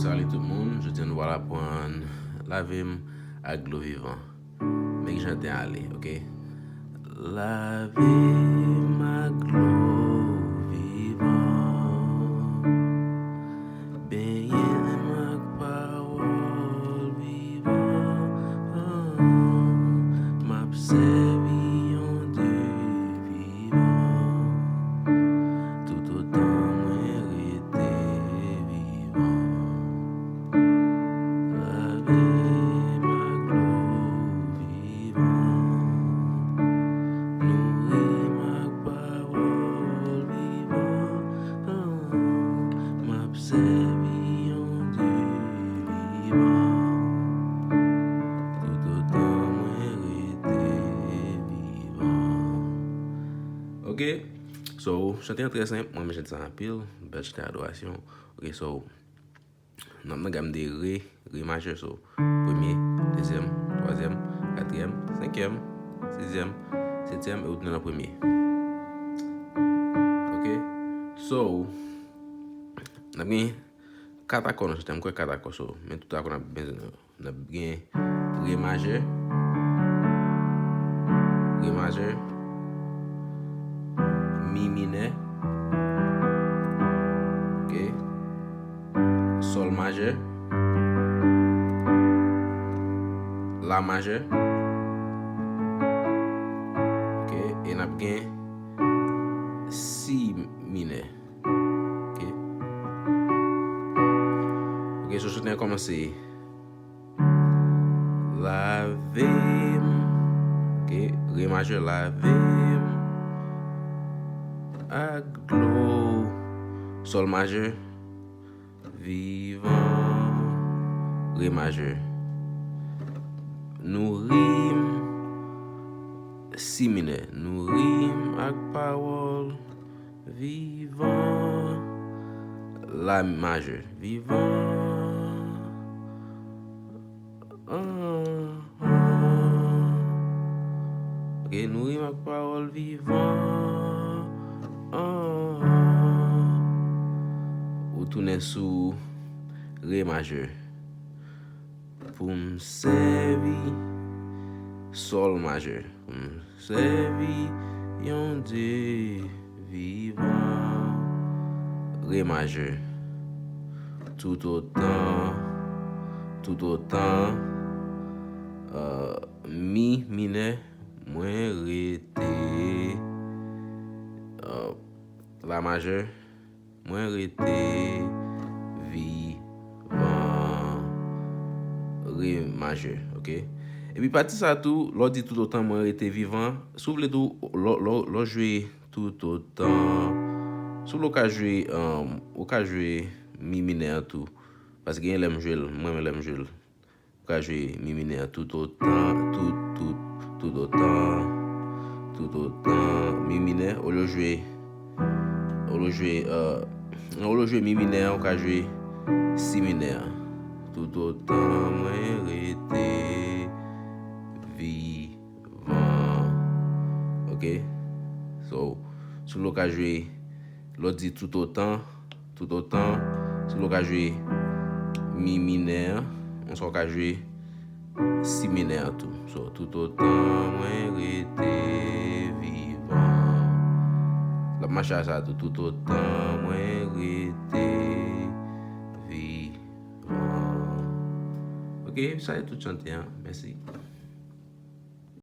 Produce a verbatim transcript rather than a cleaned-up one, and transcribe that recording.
Salut tout moun, jodi a nou pral aprann lave m ak dlo vivan. Men ki jan te ale, ok? Lave m ak dlo vivan. Benyen m ak pawòl vivan. M ap sèvi yon Dye vivan. Toutotan mwen rete vivan. Lave m ak dlo vivan. Nouri m ak pawòl vivan. M ap sèvi yon Dye vivan. Toutotan mwen rete vivan. Ok, so, chante an trè senp, mwen renmen chante sa anpil, bèl chante adorasyon. Ok, so, n ap nan gam de re, re majè, so, premye, dezyèm, twazyèm, katriyèm, senkyèm, sizyèm, setyèm, e ou tounen nan premye. Ok, so, n ap gen kat akò nan chante a, m kwè kat akò, so, men tout akò n ap gen, n ap gen re majè, re majè, mi minè, ok, sòl majè, la majè, ok, e n ap gen si minè. Ok. Ok, so chante a kòmanse. Lave m. Ok, re majè, lave m ak dlo. Sòl majè, vivan. Re majè. Nouri m, si minè. Nouri m ak pawòl vivan. La majè, vivan. Ah, ah. Ok, nouri m ak pawòl vivan. Ah, ah. Ou tounen sou re majè. Pou m sèvi sòl majè. Pou m sèvi yon Dye vivan. Re majè. Toutotan, toutotan, euh, mi minè, mwen rete, euh, la majè, mwen rete vivan, re majè, ok? Epi pati sa tou, lè w di toutotan mwen rete vivan, si w vle tou, lè, lè, lè w jwe toutotan, si w vle w ka jwe, um, ou ka jwe mi minè an tou, paske gen lè m jwe l, mwen menm lè m jwe l. Ou ka jwe mi minè an toutotan, tout, tout, toutotan, toutotan, mi minè, olye w jwe, olye w jwe, euh, olye w jwe mi minè an, ou ka jwe si minè an. Toutotan mwen rete vivan. Ok? So, si w vle w ka jwe, lè w di toutotan, toutotan, si w vle w ka jwe mi minè an, konsèy ou ka jwe si minè an tou. So, toutotan mwen rete vivan. L ap mache a sa tou, toutotan mwen rete vivan. Ok, sa se tout chante an. Mèsi.